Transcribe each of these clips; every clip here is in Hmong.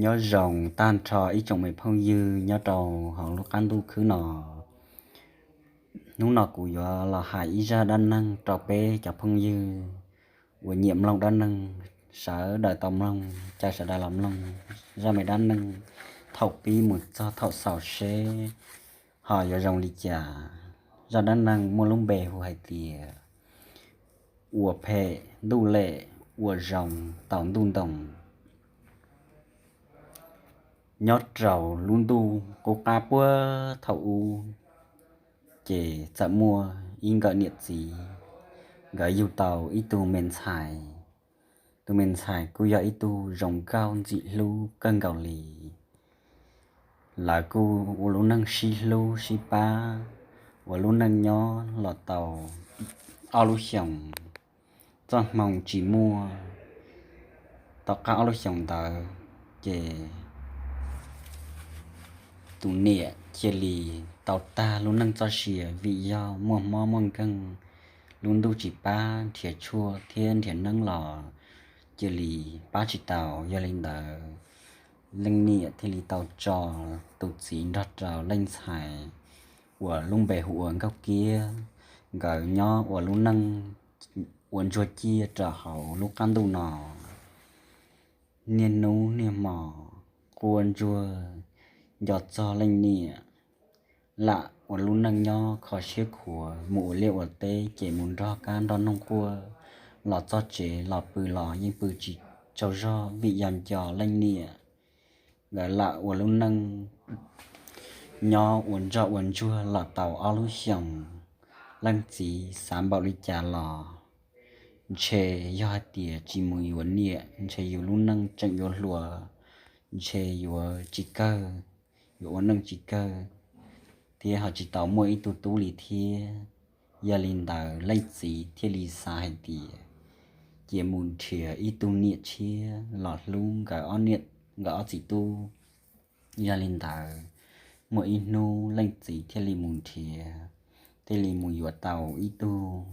Nyob zoo tag nrho ib tsoom me phooj ywg nyob rau hauv lub qab ntuj khwb no. Hnub no kuv yuav los hais ib zaj dab neeg rau peb cov phooj ywg uas nyiam mloog dab neeg, sawv daws tau mloog, caw sawv daws los mloog zaj me dab neeg thaum pib mus txog thaum xaus seb ho yuav zoo li cas. Zaj dab neeg muaj lub npe hu hais tias ua phem ntuj lem, ua zoo tau ntuj ntoo. Nyob rau lub ntuj qub qab puag thaum ub, ces txawm muaj ib nkawm niam txiv, nkawd yug tau ib tug me ntxhais. Tus me ntxhais kuj yog ib tug zoo nkauj ntxim hlub kawg nkaus li. Lawv kuj ua lub neej sib hlub sib pab, ua lub neej nyob los tau ob lub xyoos, txoj hmoo tsis muaj. Tom qab ob lub xyoos ntawd, ces tus niam cia li tau tag lub neej txoj sia vim yog muaj mob muaj nkeeg, lub ntuj tsis pab nrhiav tshuaj thiab nrhiav neeb los cia li pab tsis tau. Yog li ntawd, leej niam thiaj li tau tso tus txiv nrog rau leej ntxhais uas lub npe hu ua Nkauj Kiab, nkawd nyob ua lub neej ua ntsuag ciaj rau hauv lub qab ntuj no. Niaj hnub niaj hmo quaj ntsuag nco txog leej niam, lam ua lub neej nyob kho siab khuav, mus ua liaj ua teb ces mus nrog kab nrog noog quaj, los txog tsev los pw los yeej pw tsis tsaug zog vim yog nco leej niam. Nkawd lam ua lub neej nyob ua ntsoj ua ntsuag los tau ob lub xyoos, leej txiv xav npaum li cas los ntshe yog hais tias tsis mus yuav niam ntshe yus lub neej tseem yuav hluas, ntshe yuav tsis kawg, yuav ua neej tsis kawg, thiab ho tsis tau muaj ib tug tub li thiab. Yog li ntawd leej txiv thiaj li xav hais tias cia mus nrhiav ib tug niam tshiab los hlub nkawd ob txiv tub. Yog li ntawd, muaj ib hnub leej txiv thiaj li mus nrhiav, thiaj li mus yuav tau ib tug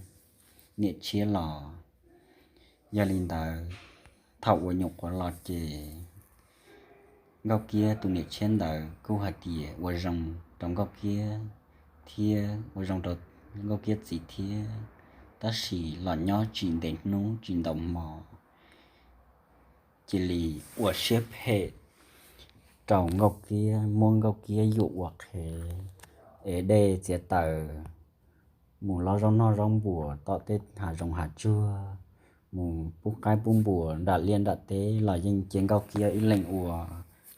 niam tshiab los. Yog li ntawd, thaum uas nyuam qhuav los ces Nkauj Kiab tus niam tshiab ntawd kuj hais tias ua zoo rau Nkauj Kiab thiab ua zoo rau Nkauj Kiab txiv thiab, tab sis los nyob tsis ntev hnub tsis ntau hmo cia li ua siab phem rau Nkauj Kiab, muab Nkauj Kiab yuam ua qhev, ev dej txiav taws, mus lov zaub noj zaub npuas tom tej hav zoov hav tsuag, mus pub qaib pub npuas nram liaj nram teb los yeej cia Nkauj Kiab ib leeg ua,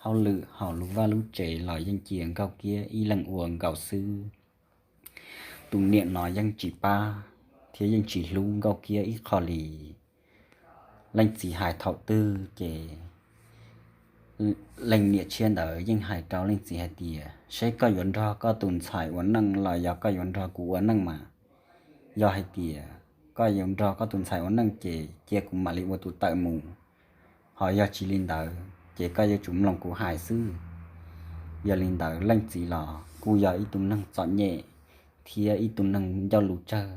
hauj lwm hauv lub vaj lub tsev los yeej cia Nkauj Kiab ib leeg ua nkaus xwb. Tus niam no yeej tsis pab thiab yeej tsis hlub Nkauj Kiab ib qho li. Leej txiv hais thaum twg ces leej niam tshiab ntawd yeej hais rau leej txiv hais tias, seb koj yuav nrog koj tus ntxhais ua neej los yog koj yuav nrog kuv ua neej mas? Yog hais tias koj yuav nrog koj tus ntxhais ua neej ces cia kuv mam li ua tus tawm mus, ho yog tsis li ntawd ces koj yuav tsum mloog kuv hais xwb. Yog li ntawd leej txiv los kuj yog ib tug neeg txom nyem thiab ib tug neeg ncauj lus tsawg.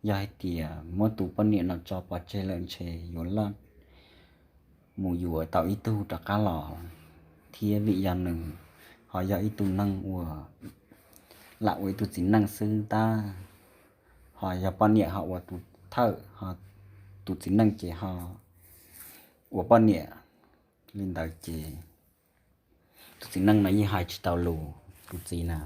Yog hais tias muab tus poj niam no tso pov tseg lawm ntshe yuav laj mus yuav tau ib tug rov qab los, thiab vim yog nws ho yog ib tug neeg uas lam ua ib tug txiv neej xwb tab, ho yog poj niam ho ua tus thawj, ho tus txiv neej ces ho ua poj niam. Li ntawd ces tus txiv neej no yeej hais tsis tau lus tus txiv na.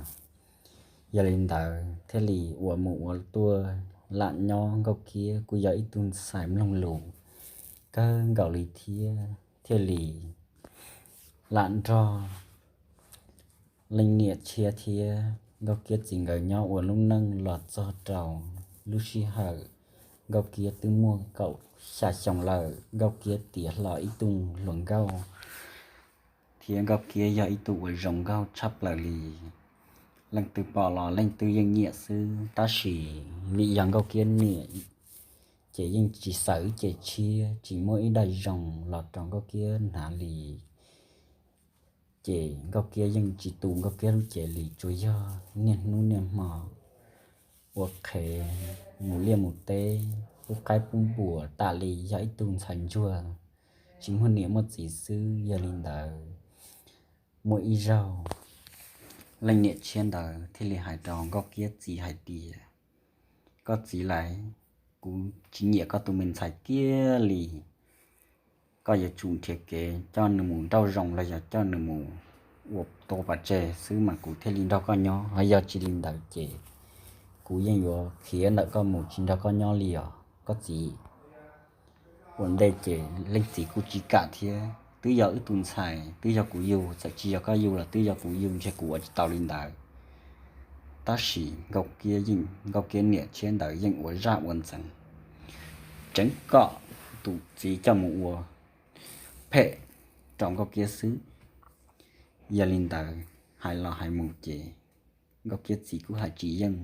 Yog li ntawd thiaj li ua mus ua tuaj, lam nyob Nkauj Kiab kuj yog ib tug ntxhais mloog lus kawg nkaus li thiab, thiaj li lam nrog leej niam tshiab thiab Nkauj Kiab txiv nkawd nyob ua lub neej los txog rau lub sij hawm Nkauj Kiab twb muaj kaum xya xyoo lawm, Nkauj Kiab tiav hlo ib tug hluas nkauj thiab Nkauj Kiab yog ib tug uas zoo nkauj tshaj plaws li. Leej twg pom los leej twg yeej nyiam xwb, tab sis vim yog Nkauj Kiab niam ces yeej tsis xaws ib ce tshiab, tsis muab ib daim zoo los rau Nkauj Kiab hnav li. Ces Nkauj Kiab yeej tsis tu Nkauj Kiab lub cev li, tsuas yog niaj hnub niaj hmo ua qhev mus liaj mus teb, pub qaib pub npuas, tam li yog ib tug ntxhais ntsuag tsis muaj niam muaj txiv xwb. Yog li ntawd, Muaj ib zaug, leej niam tshiab ntawd thiaj li hais rau Nkauj Kiab txiv hais tias, koj txiv lais, kuv tsis nyiam koj tus me ntxhais kiag li. Koj yuav tsum nrhiav kev coj nws mus nrauj zoov los yog coj nws mus ua tua pov tseg xwb mas kuv thiaj li nrog koj nyob, ho yog tsis li ntawd ces kuv yeej yuav khiav ntawm koj mus tsis nrog koj nyob li os koj txiv. Ua ntej ces leej txiv kuj tsis kam thiab, twb yog wb tus ntxhais, twb yog kuv yug, txawm tsis yog koj yug los twb yog kuv yug, ntshe kuv ua tsis tau li ntawd. Tab sis Nkauj Kiab niam tshiab ntawd yeej ua zaj ua ntxeev, tseev kom tus txiv coj mus ua phem rau Nkauj Kiab xwb. Yog li ntawd, hais los hais mus ces Nkauj Kiab txiv kuj hais tsis yeej.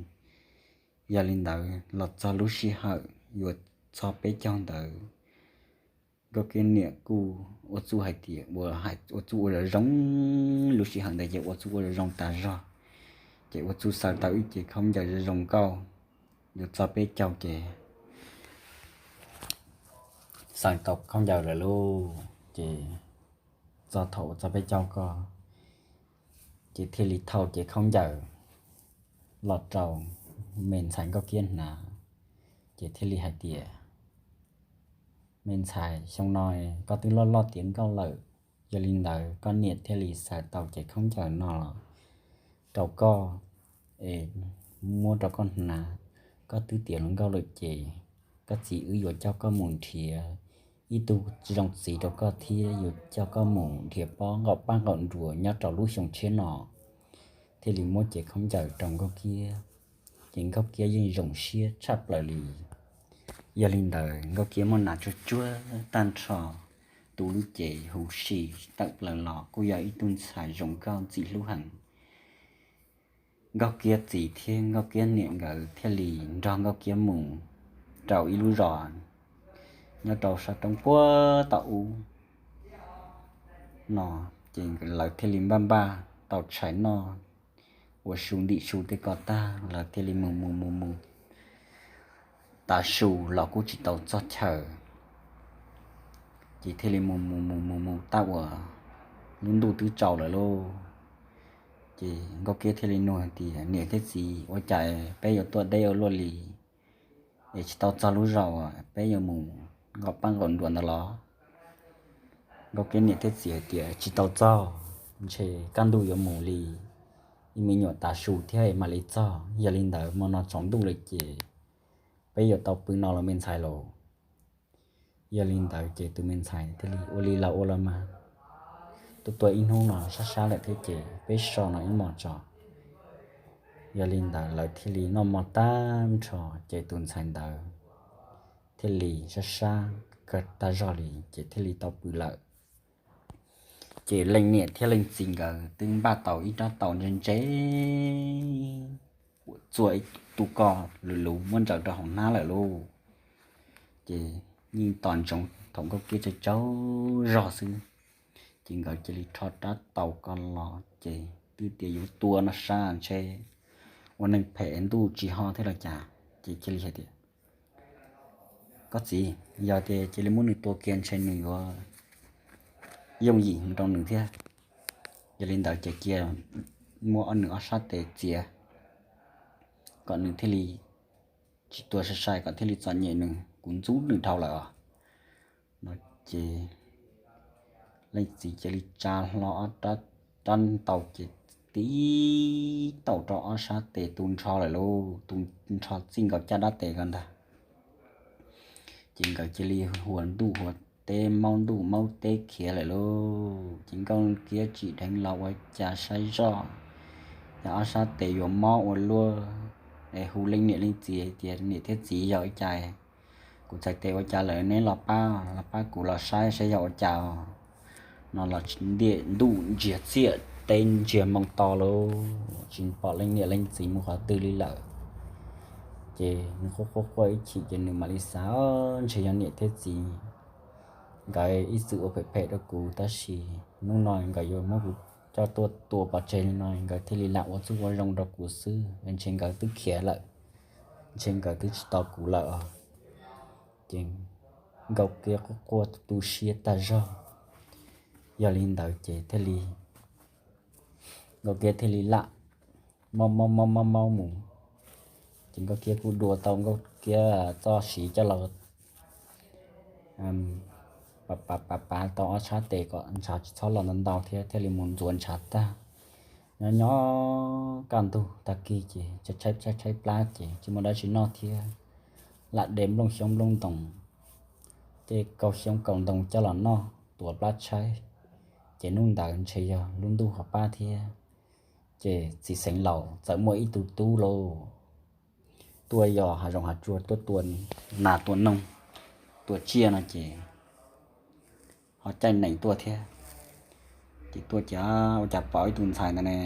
Yog li ntawd los txog lub sij hawm yuav txog peb caug ntawd, Nkauj Kiab niam kuj ua txuj hais tias, ua txuj ua zoo zoo, lub sij hawm ntawd ces ua txuj ua zoo zoo tas zog, ces ua txuj xaws tau ib cev khaub ncaws zoo zoo nkauj, yuav txog peb caug ces xaws tau khaub ncaws lawm lauj. Ces txog thaum ua txog peb caug ko, ces thiaj li thau cev khaub ncaws los rau me ntxhais Nkauj Kiab hnav, ces thiaj li hais tias, me ntxhais, xyoo no koj twb loj loj tiav nkauj lawm, yog li ntawd koj niam thiaj li xaws tau cev khaub ncaws no los rau koj, es muab rau koj hnav. Koj twb tiav hluas nkauj lawm ces koj txiv wb yuav coj koj mus nrhiav ib tug zoo txiv rau koj thiab yuav coj koj mus nrhiav pob nqaum paj nqaum nruas nyob rau lub xyoo tshiab no. Thiaj li muab cev khaub ncaws rau Nkauj Kiab, ces Nkauj Kiab yeej zoo siab tshaj plaws li. Yog li ntawd Nkauj Kiab muab hnav tsuag tsuag tag nrho, tu lub cev huv si tawm plaws los kuj yog ib tug ntxhais zoo nkauj ntxim hlub heev. Nkauj Kiab txiv thiab Nkauj Kiab niam nkawd thiaj li nrog Nkauj Kiab mus rau ib lub zos nyob rau sab roob puag tom ub no, ces lawv thiaj li npaj npaj tau tshais noj ua su ntim su tej ko tag, lawv thiaj li mus mus mus mus tav su los kuj tsis tau txog chaw, ces thiaj li mus mus mus mus mus tab uas lub ntuj twb tsaus lawm lauj. Ces Nkauj Kiab thiaj li nug hais tias, niam thiab txiv, ua cas peb yuav tuaj deb ua luaj li es tsis tau txog lub zos uas peb yuav mus nqaum paj nqaum nruas ntawd los? Nkauj Kiab niam thiab txiv hais tias, tsis tau txog, ntshe kaj ntug yuav mus li, ib me nyuam tav su thiab mam li txog. Yog li ntawd hmo no tsaus ntuj lawm ces peb yuav tau pw no los me ntxhais lauj. Yog li ntawd ces tus me ntxhais thiaj li ua li los ua los mas, tuaj tuaj ib hnub no sab sab lawm thiab ces peb so no ib hmos tso. Yog li ntawd lawv thiaj li noj mov tag nrho ces tus ntxhais ntawd thiaj li sab sab kawg tag zog li ces thiaj li tau pw lawm. Ces leej niam thiab leej txiv nkawd twb npaj tau ib rab taus ntse ntse, txua ib tug ko luv luv muab ntsaws rau hauv hnab lawm lauj. Ces yeej tos ntsoov thaum Nkauj Kiab tsaug tsaug zog xwb, ces nkawd cia li rho rab taus ko los ces twb tias yuav tua no sab ntshe ua neeg phem ntuj tsis ho thiab los cas, ces cia li hais tias, koj txiv, yog tias cia li muab nws tua kiag ntshe nws yuav yooj yim rau nws thiab. Yog li ntawd ces cia muab nws ob sab tes txiav kom nws thiaj li tsis tua sai sai kom thiaj li txom nyem nws, kuv ntxub nws dhau lawm os. No ces leej txiv cia li tsa hlo ob rab taus ces tib taum rau ob sab tes tu nrho lawm lauj, tu nrho txij nkaus caj dab tes ko ntag. Ces nkawd cia li huas ntuj huas teb, maub ntuj maub teb khiav lawm lauj. Ces Nkauj Kiab tsim dheev los ua cas saib zoj, yog ob sab tes yuav mob ua luaj, es hu leej niam leej txiv tias, niam thiab txiv, yog ua cas, kuv txhais tes ua cas lawm, neb los pab, los pab kuv los saib saib yog ua cas os. No los ntiam ntuj ntsiag txiaj teb ntsiag moo to lauj, tsis pom leej niam leej txiv mus qhov twg li lawm. Ces nws quaj quaj quaj ib chim ces nws mam li xav, ntshe yog niam thiab txiv nkawd ib txwm ua phem phem rau kuv, tab sis hnub no nkawd yuav muab kuv coj tuaj tua pov tseg li no, nkawd thiaj li lam ua txuj ua zoo rau kuv xwb, ntshe nkawd twb khiav lawm, ntshe nkawd twb tsis tos kuv lawm os. Ces Nkauj Kiab quaj quaj tu siab tag zog. Yog li ntawd ces thiaj li Nkauj Kiab thiaj li lam maub maub maub maub maub mus. Ces Nkauj Kiab kuj dua tau Nkauj Kiab txoj siv coj los pav pav pav tau ob sab tes kom ntshav tsis txhob los ntau ntau thiab thiaj li mus ntxuav ntshav tag. Nyob nyob kaj ntug tag kis ces tshaib tshaib tshaib plab ces tsis muaj dab tsi noj thiab, lam de nplooj xyoob nplooj ntoos, tej kaus xyoob kaus ntoo coj los noj tuav plab tshaib. Ces hnub ntawd ntshe yog lub ntuj ho pab thiab, ces txiv Xeev Laus txawm muaj ib tug tub lauj, tuaj yos hav zoov hav tsuag tuaj tua nas tua noog, tua tsiaj no ces ho caij nees tuaj thiab. Ces tuaj ces ua cas pom ib tug ntxhais ntawd ne,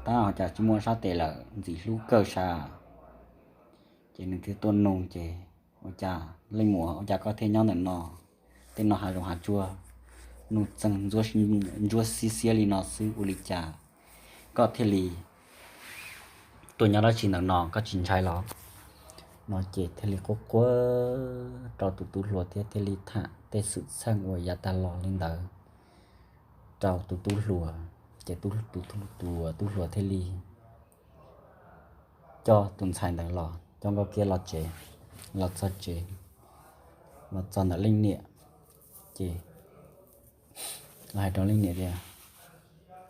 tab ho cas tsis muaj sab tes lawm, ntxim hlub kawg sas. Ces nws thiaj tuaj nug ces, ua cas leej muam, ua cas koj thiaj nyob ntawm no, tej no hav zoov hav tsuag, nuj txeeg ntsuab xiab xiab li no xwb ua li cas koj thiaj li tuaj nyob dab tsi ntawm no, koj tsis ntshai los? No ces thiaj li quaj quaj rau tus tub hluas thiab thiaj li tham tej xwm txheej uas yav tag los li ntawd rau tus tub hluas. Ces tus tub hluas thiaj li coj tus ntxhais ntawd los, coj Nkauj Kiab los tsev, los txog tsev, los txog ntawm leej niam, ces los hais rau leej niam tias,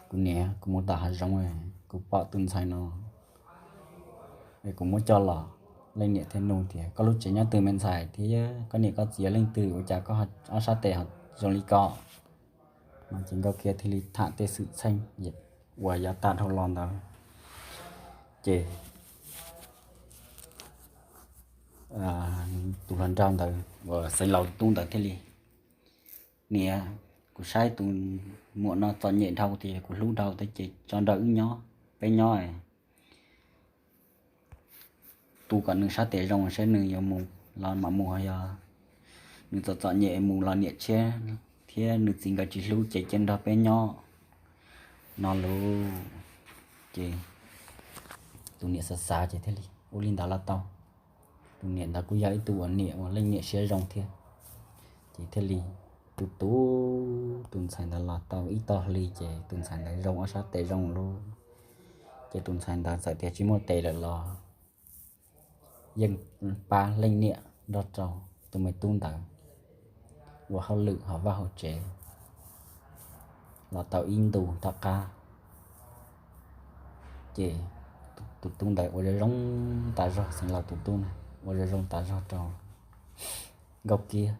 kuv niam, kuv mus tom hav zoov, kuv pom tus ntxhais no es kuv muab coj los. Leej niam thiaj nug tias, koj lub tsev nyob twg me ntxhais, thiab koj niam koj txiv yog leej twg, ua cas koj ob sab tes ho zoo li ko? No ces Nkauj Kiab thiaj li tham tej xwm txheej uas yav tag dhau los ntawd. Ces tus hluas nraug ntawd uas Xeev Laus tub ntawd thiaj li, niam, kuv saib tus muam no txom nyem dhau tias kuv hlub dhau thiab ces tso nrog wb nyob, peb nyob tu kom nws sab tes zoo saib nws yuav mus los mam mus, yog nws txom txom nyem mus los niam tshiab thiab nws txiv nkawd tsis hlub ces cia nrog peb nyob no lauj. Ces tus niam xav xav ces thiaj li, ua li ntawd los tau. Tus niam ntawd kuj yog ib tug uas niam uas leej niam siab zoo thiab, ces thiaj li tu tu tus ntxhais ntawd los tau ib tog hli ces tus ntxhais ntawd zoo ob sab tes zoo lauj. Ces tus ntxhais ntawd txawm tias tsis muaj tes lawm los yeej pab leej niam nrog rau tus me tub ntawd ua hauj lwm hauv vaj hauv tsev los tau ib ntus tom qab, ces tus tub ntawd ua zoo zoo tas zog, Xeev Laus tus tub na, ua zoo zoo tas zog rau Nkauj Kiab.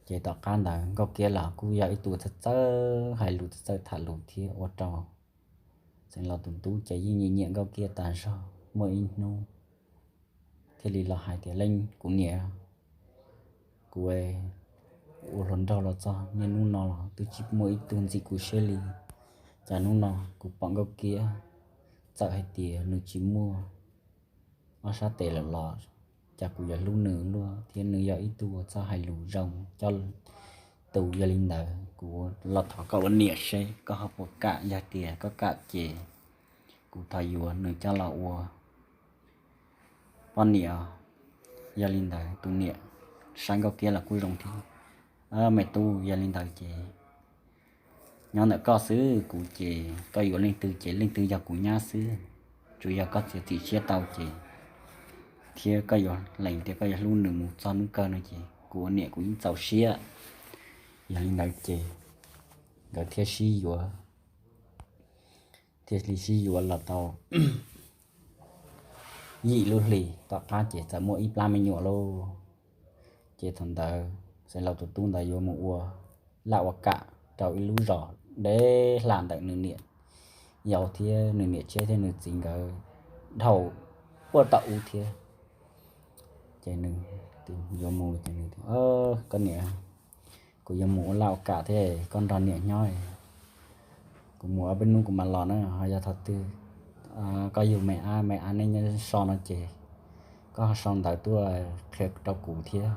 Ces tom qab ntawd Nkauj Kiab los kuj yog ib tug txawj txawj hais lus txawj txawj tham lus thiab ua rau Xeev Laus tus tub ces yeej nyiam nyiam Nkauj Kiab tas zog. Muaj ib hnub thiaj li los hais tias, leej kuv niam, kuv ua hluas nraug los txog niaj hnub no los twb tsis muaj ib tug ntxim kuv siab li. Cas hnub no kuv pom Nkauj Kiab txawm hais tias nws tsis muaj ob sab tes lawm los cas kuv yuav hlub nws luaj thiab nws yog ib tug uas txawj hais lus zoo coj tus. Yog li ntawd kuv los thov koj ua niam seb koj ho puas kam, yog tias koj kam ces kuv thov yuav nws coj los ua poj niam. Yog li ntawd tus niam saib Nkauj Kiab los kuj zoo thiab. Me tub, yog li ntawd ces nyob ntawm koj xwb, kuv ces koj yuav leej twg ces leej twg yog kuv nyab xwb, tsuas yog koj txiav txim siab tau ces, thiab koj yuav lees tias koj yuav hlub nws mus txog hnub kawg no ces kuv ua niam kuv yeej txaus siab. Yog li ntawd ces nkawd thiaj sib yuav, thiaj li sib yuav los tau yim lub hlis tom qab ces txawm muaj ib plab me nyuam lauj. Ces thaum ntawd Xeev Laus tus tub ntawd yuav mus ua laj ua kam rau ib lub zos deb hla ntawm nws niam yau thiab nws niam tshiab thiab nws txiv nkawd dhau puag tom ub thiab. Ces nws yuav mus ces nws, koj niam, kuv yuav mus ua laj ua kam thiab, koj nrog niam nyob, kuv mus ob peb hnub kuv mam los na. Ho yog thaum twg koj yug me ab me ab neb nyob so no ces koj ho sau ntawv tuaj qhia rau kuv thiab,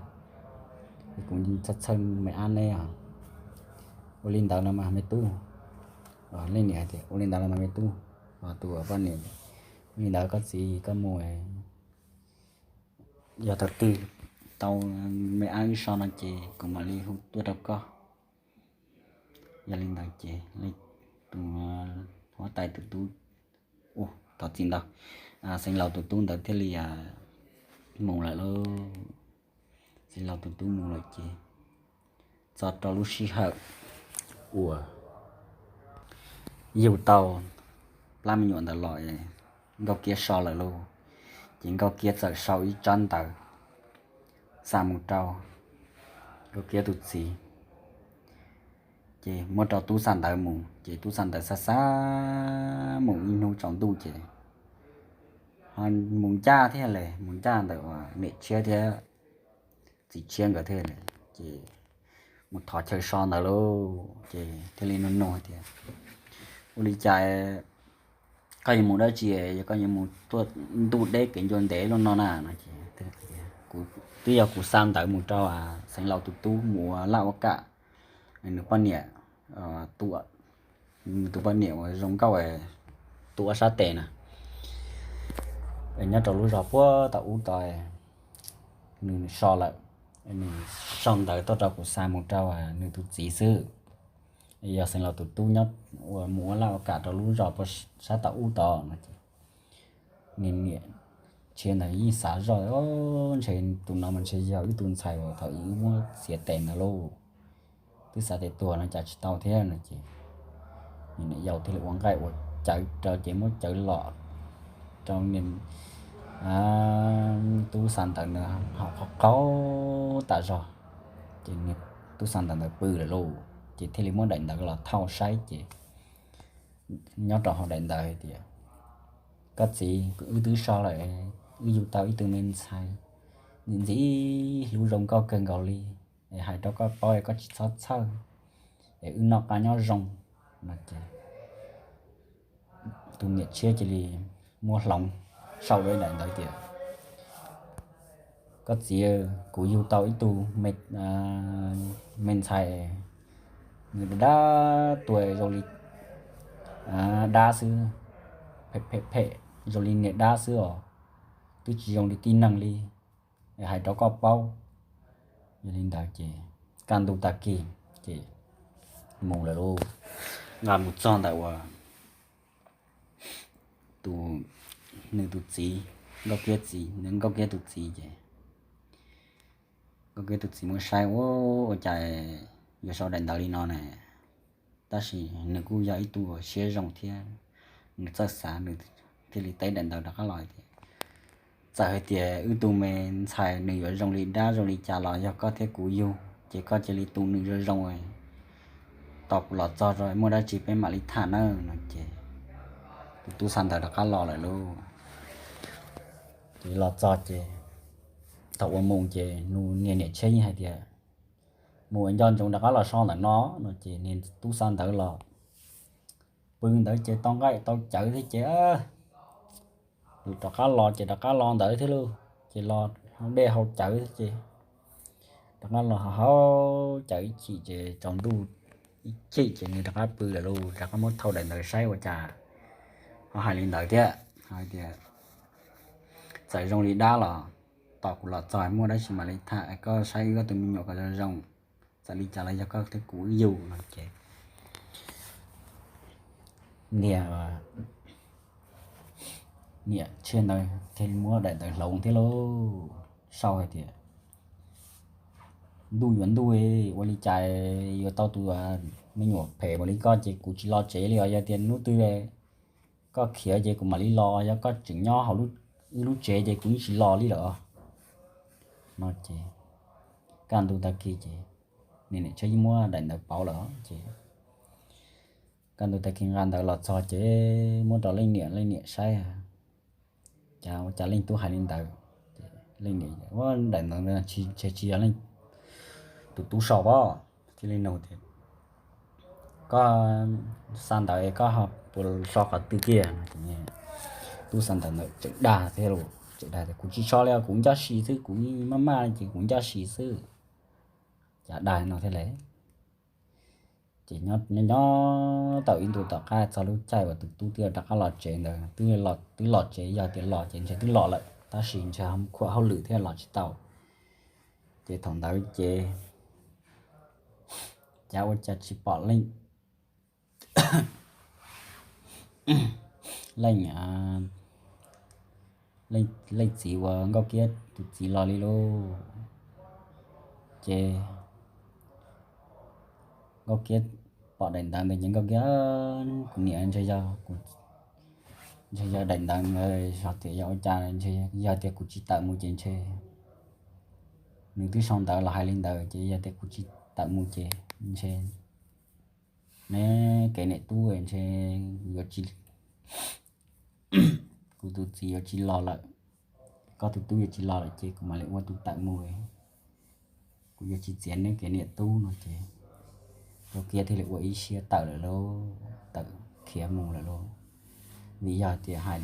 kuv txhawj txhawj me ab neb os. Ua li ntawd los mas me tub. Leej niam hais tias, ua li ntawd los mas me tub. Tus poj niam, ua li ntawd koj txiv koj mus, yog thaum twg tau me ab wb so no ces kuv mam li hu tuaj rau koj. Yog li ntawd ces tus huab tais tus tub, thov txim ntau, Xeev Laus tus tub ntawd thiaj li mus lawm lauj. Xeev Laus tus tub mus lawm ces txog rau lub sij hawm uas yug tau plab me nyuam ntawd los, Nkauj Kiab so lawm lauj. Ces Nkauj Kiab txawm sau ib tsab ntawv xa mus rau Nkauj Kiab tus txiv. Ces muab rau tub xa ntawv mus, ces tub xa ntawv xa xa mus ib hnub tsaus ntuj ces ho mus ncaj thiab li, mus ncaj ntawm uas niam tshiab thiab txiv tshiab nkawd thiab li. Ces mus thov chaw so ntawd lauj, ces thiaj li nug nug tias, ua li cas koj yuav mus dab tsi, yog koj yuav mus tuaj ntuj deb kev ncua ntev luaj no na? No ces, twb yog kuv xa ntawv mus rau Xeev Laus tus tub mus ua laj ua kam, nws poj niam, tus poj niam uas zoo nkauj tuaj sab tes na, nyob rau lub zos puag tom ub tod, nws so lawm, nws sau ntawv tuaj rau kuv xa mus rau nws tus txiv xwb. Yog Xeev Laus tus tub nyob ua mus ua laj ua kam rau lub zos puag sab tom ub tod no ces, nws niam tshiab ntawd yeej xav zoj, ntshe tus no mas ntshe yog wb tus ntxhais uas thaum ub wb muab txiav tes ntawd lauj, twb xav tias tuag no cas tsis tau thiab no ces, nws niam yau thiaj li ua nqaij ua cawv rau ces muab cawv los rau nws, tub xa ntawv ntawd ho qaug qaug tas zog, ces nws tub xa ntawv ntawd pw lawm lauj, ces thiaj li muab daim ntawv los thauj saib ces nyob rau hauv daim ntawv hais tias, koj txiv, wb twb so lawm, wb yug tau ib tug me ntxhais, ntxim ntxim hlub zoo nkauj kawg nkaus li, es hais rau koj paub es koj tsis txhob txhawj, es wb noj qab nyob zoo no ces, tus niam tshiab cia li muab hloov sau rau daim ntawv tias, koj txiv, kuv yug tau ib tug me ntxhais, nws dab dab tuag zoo li dab xwb, phem phem phem zoo li niag dab xwb os, twb tsis zoo li tib neeg li, hais rau koj paub. Yog li ntawd ces kaj ntug tag kis ces mus lawm lauj. Nqa mus txog ntawm uas tus, nws tus txiv, Nkauj Kiab txiv, nws Nkauj Kiab tus txiv ces Nkauj Kiab tus txiv muab saib, ua cas yuav sau daim ntawv li no ne? Tab sis nws kuj yog ib tug siab zoo thiab, nws txawj xav, nws thiaj li teb daim ntawv rov qab los hais tias, txawm hais tias wb tug me ntxhais nws yuav zoo li dab zoo li cas los yog koj thiab kuv yug, ces koj cia li tu nws zoo zoo, tos kuv los txog rau muaj dab tsi peb mam li tham nawb no ces, tus tub xa ntawv rov qab los lawm lauj. Ces los txog ces thaum uas mus ces nws niag niam tshiab yeej hais tias, mus ua nco ntsoov rov qab los so ntawm no no ces niag tub xa ntawv los pw ntawd ces tau nqaij tau cawv thiab ces rov qab los ces rov qab los ntawd thiab lauj, ces los hau dej hau cawv thiab ces rov qab los haus cawv ib chim ces tsaus ntuj ib chim ces nws rov qab pw lawm lauj, rov qab muab thauj daim ntawv saib ua cas ho hais li ntawd thiab, hais tias, txawm zoo li dab los tos kuv los txog muaj dab tsi mam li tham, koj saib wb ob tug me nyuam kom zoo zoo, txawm li cas los yog koj thiab kuv wb yug no ces niag niam tshiab ntawd thiaj li muab daim ntawv hloov thiab lauj, sau hais tias, ntuj yuav ntuj, ua li cas yuav tau tus me nyuam phem npaum li koj ces kuv tsis los tsev li os, yog tias hnub twg koj khiav ces kuv mam li los, yog koj tseem nyob hauv wb lub tsev ces kuv yeej tsis los li lawm no ces, kaj ntug tag kis ces niam niam tshiab yeej muab daim ntawv pauv lawm ces kaj ntug tag kis nqa ntawv los txog ces muab rau leej niam, leej niam saib, cas ua cas leej tub hais li ntawd. Leej niam, daim ntawv ntshe tsis yog leej, tus tub sau pab, cia li nug tias, koj xa ntawv koj puas so qhov twg kiag? Tub xa ntawv ntawd tseem dag thiab lauj, tseem dag tias kuv tsis so li os, kuv ncaj si xwb, kuv maj maj ces kuv ncaj si xwb. Cas dag no thiab lauj. Ces nyob nyob tau ib ntu tom qab txog lub caij uas tus tub twb rov qab los tsev ntawd, twb los tsev, yog tias los ces ntshe twb los lawm tab sis ntshe khuam hauj lwm thiaj los tsis tau. Ces thaum ntawd ces cas ua cas tsis pom leej leej, leej txiv uas Nkauj Kiab tus txiv los li lauj. Ces Nkauj Kiab pom daim ntawv ntawd ces Nkauj Kiab, kuv niam, ntshe yog daim ntawv ntawd xyov tias yog ua cas, ntshe yog tias kuv tsis tawm mus ces ntshe, nws twb sau ntawv los hais li ntawd ces yog tias kuv tsis tawm mus ces ntshe neb kev niam tub ntshe yuav tsis, kuv tus txiv yuav tsis los lawm, koj tus tub yuav tsis los lawm ces kuv mam li ua tus tawm mus, kuv yuav tsis txiav neb kev niam tub no ces Nkauj Kiab thiaj li ua ib siab tawm lawm lauj, tawm khiav mus lawm lauj. Vim yog tias hais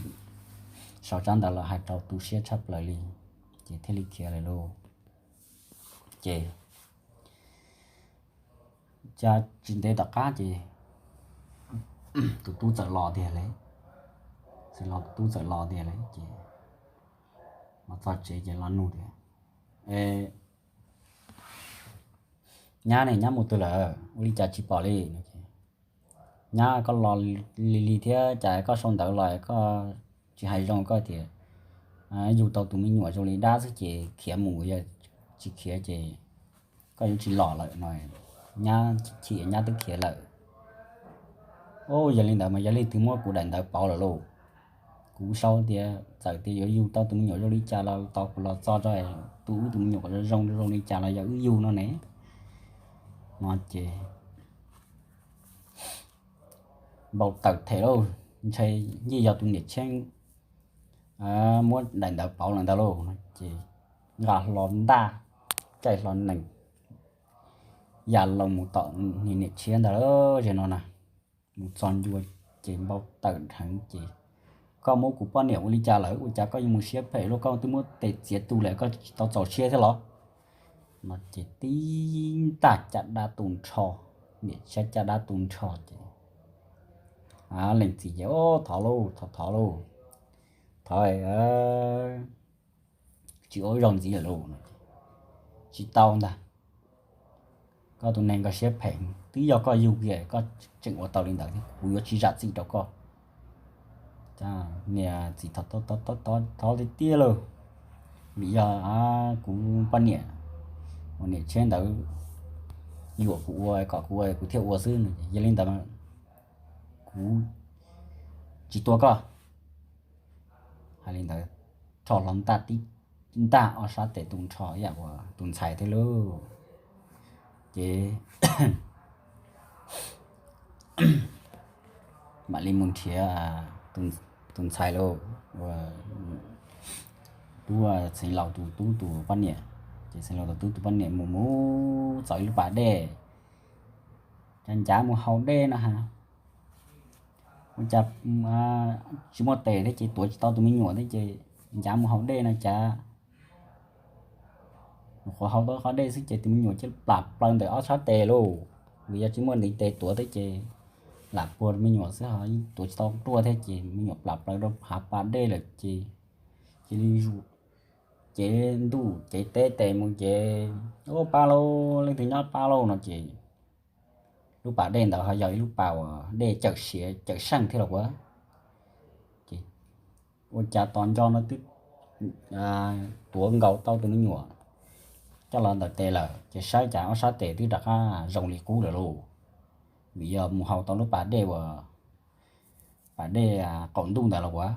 sau tsab ntawv los hais rau tu siab tshaj plaws li, ces thiaj li khiav lawm lauj. Ces cas tsis ntev tom qab ces tus tub txawm los tiag lauj. Txawm los, tus tub txawm los tiag lauj ces los txog tsev ces los nug tias, E, nyab ne, nyab mus twg lawm, ua li cas tsis pom li? Nyab, koj los lig lig thiab cas koj sau ntawv los koj tsis hais zoo, koj tias yug tau tus me nyuam zoo li dab xwb ces khiav mus, yog tsis khiav ces koj yuav tsis los lawm no. Nyab chim, nyab twb khiav lawm. Au, yog li ntawd mas yog leej twg muab kuv daim ntawv pauv lawm lauj? Kuv sau tias txawm tias yuav yug tau tus me nyuam zoo li cas los tos kuv los txog tso, tu wb tus me nyuam kom zoo zoo zoo li cas los yog wb yug no ne. No ces npau taws them lauj, ntshe yeej yog tus niam tshiab muab daim ntawv pauv lawm ntag lauj. No ces nqa hlo ntaj, caij hlo nees ya loo mus tom niam tshiab ntag lauj. Zaum no na, mus txog ncua ces npau taws dheev ces, Koj muab kuv poj niam ua li cas lawm? Ua cas koj yuav mus siab phem luaj? Koj twb muab tes txiav tu lawm koj tsis tau txaus siab thiab los? No ces tib ntaj caj dab tu nrho, niam tshiab caj dab tu nrho ces leej txiv ces, Thov lauj, thov, thov lauj, thov, tsis ua zaus ntxiv lawm lauj. Tsis tau ntag, koj tus neeg koj siab phem, twb yog koj yug kiag koj tseem ua tau li ntawd thiab, kuv yuav tsis zam txim rau koj. Niam txiv thov tiag tiag lauj, vim yog kuv poj niam uas niam tshiab ntawd yuam kuv ua kom kuv ua kuv thiaj ua xwb, yog li ntawd kuv tsis tua koj. Hais li ntawd, rho hlo ntaj tib ntaj ob sab tes tu nrho ib yam uas tus ntxhais thiab lauj. Ces mam li mus nrhiav tus ntxhais lauj, uas tub Xeev Laus tus tub tus poj niam. Ces Xeev Laus tus tub tus poj niam mus mus txog ib lub pas dej, cas ncav mus haus dej no ha, ua cas tsis muaj tes thiab ces tuav tsis tau tus me nyuam thiab ces ncav mus haus dej no cas nyuam qhuav haus tau qhov dej xwb ces tus me nyuam cia li plam plaws ntawm ob sab tes lauj. Vim yog tsis muaj ntiv tes tuav thiab ces lam puag me nyuam xwb ho tuav tsis tau ruaj thiab ces me nyuam plam plaws rau hav pas dej lawm ces cia li zus cev ntuj cev teb tes mus ces, Ub, pab lauj, leej twg nyob pab lauj? No ces lub pas dej ntawd ho yog ib lub pas uas dej cawm siav cawm seej thiab los as. Ces ua cas tos nco no twb tuav nkaus tau tus me nyuam coj los ntawm tes lawm ces saib cas ob sab tes twb rov qab zoo li qub lawm lauj. Vim yog mus haus tau lub pas dej uas pas dej qaum ntuj ntawd los as.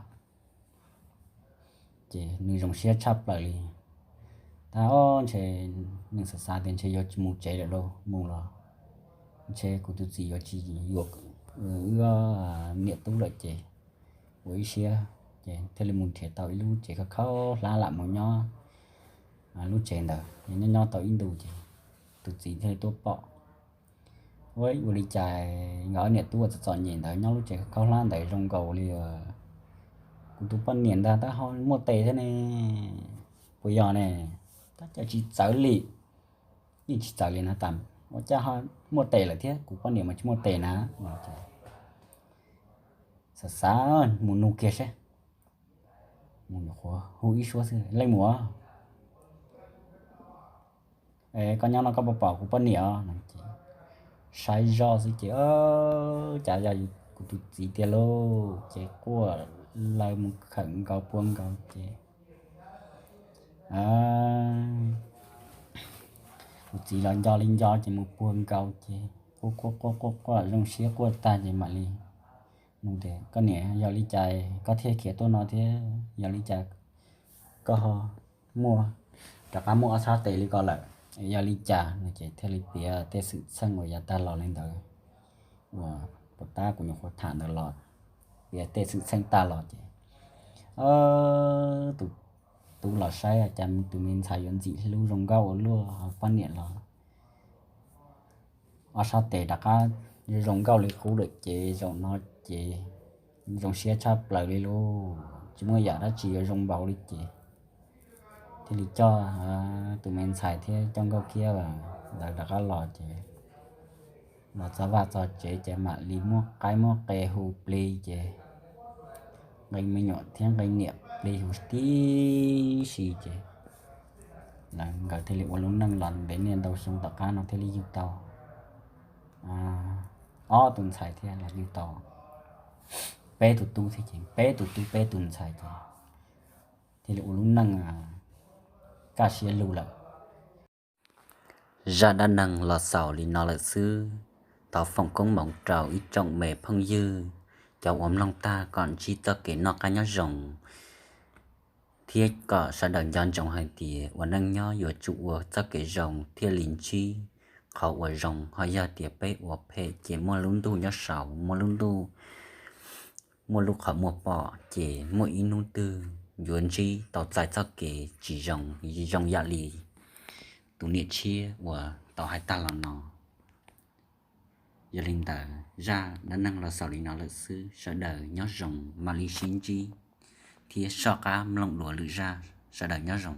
Ces nws zoo siab tshaj plaws li. Tab, o, ntshe nws xav xav tias ntshe yuav tsis mus tsev lawm lauj, mus los ntshe kuv tus txiv yuav tsis yuav wb niam tub lawm ces ua ib siab ces thiaj li mus nrhiav tau ib lub tsev khaub khaub hlab lam mus nyob lub tsev ntawd. Nyob nyob tau ib ntus ces tus txiv thiaj li tuaj pom. Ua, ua li cas nkawd niam tub uas txom txom nyem ntawd nyob lub tsev khaub hlab ntawd zoo nkaus li kuv tus poj niam ntag, tab ho muaj tes thiab ne. Puas yog ne? Tab cas tsis txawv li, yeej tsis txawv li na, tab ua cas ho muaj tes lawm thiab, kuv poj niam mas tsis muaj tes na. Xav xav mus nug kiag seb, mus nyuam qhuav hu ib suab xwb, Leej muam, koj nyob no koj puas pom kuv poj niam os? No ces, saib zoj xwb ces, Cas yog kuv tus txiv tiag lauj? Ces quaj laws mus khawm nkaus pua nkaus ces tus txiv los nco li nco ces mus pua nkaus ces quaj quaj quaj quaj zoo siab quaj tag ces mam li nug tias, Koj niam, yog li cas koj thiaj khiav tuaj no thiab? Yog li cas koj ho muaj, rov qab muaj ob sab tes li ko lawm? Yog li cas no? Ces thiaj li piav tej xwm txheej uas yav tag los li ntawd uas puas tab kuv nyuam qhuav tham ntawd los, piav tej xwm txheej tag los ces tus tub los saib cas tus me ntxhais yuav ntxim hlub zoo nkauj ua luaj, poj niam los ob sab tes rov qab zoo nkauj li qub lawm ces zaum no ces zoo siab tshaj plaws li lauj, tsis muaj yam dab tsi yuav zoo npaum li ces thiaj li coj tus me ntxhais thiab coj Nkauj Kiab lawv rov qab los ces los txog vaj txog tsev ces mam li muab qaib muab qe hu plig ces nqi me nyuam thiab nqi niam plig hu tib si ces nkawd thiaj li ua lub neej los ntev niaj ntau xyoo tom qab no thiaj li yug tau ob tus ntxhais thiab los yug tau peb tus tub thiab ces peb tus tub peb tus ntxhais ces thiaj li ua lub neej kaj siab lug lawm. Zaj dab neeg los xaus li no lawm xwb. Thov foom koob hmoov rau ib tsoom me phooj ywg cov uas mloog tag kom ntsib txoj kev noj qab nyob zoo thiab kom sawv daws nco ntsoov hais tias ua neej nyob yuav tsum ua txoj kev zoo thiaj li ntsib qhov uas zoo, ho yog tias peb ua phem ces muaj lub ntuj nyob saud, muaj lub ntuj, muaj lub qhov muag pom ces muaj ib hnub twg yuav ntsib tau txais txoj kev tsis zoo, zoo yam li tus niam tshiab uas tau hais tag los no. Yog li ntawd zaj dab neeg los xaus li no lawm xwb, sawv daws nyob zoo, mam li sib ntsib thiab soj qab mloog dua lwm zaj, sawv daws nyob zoo.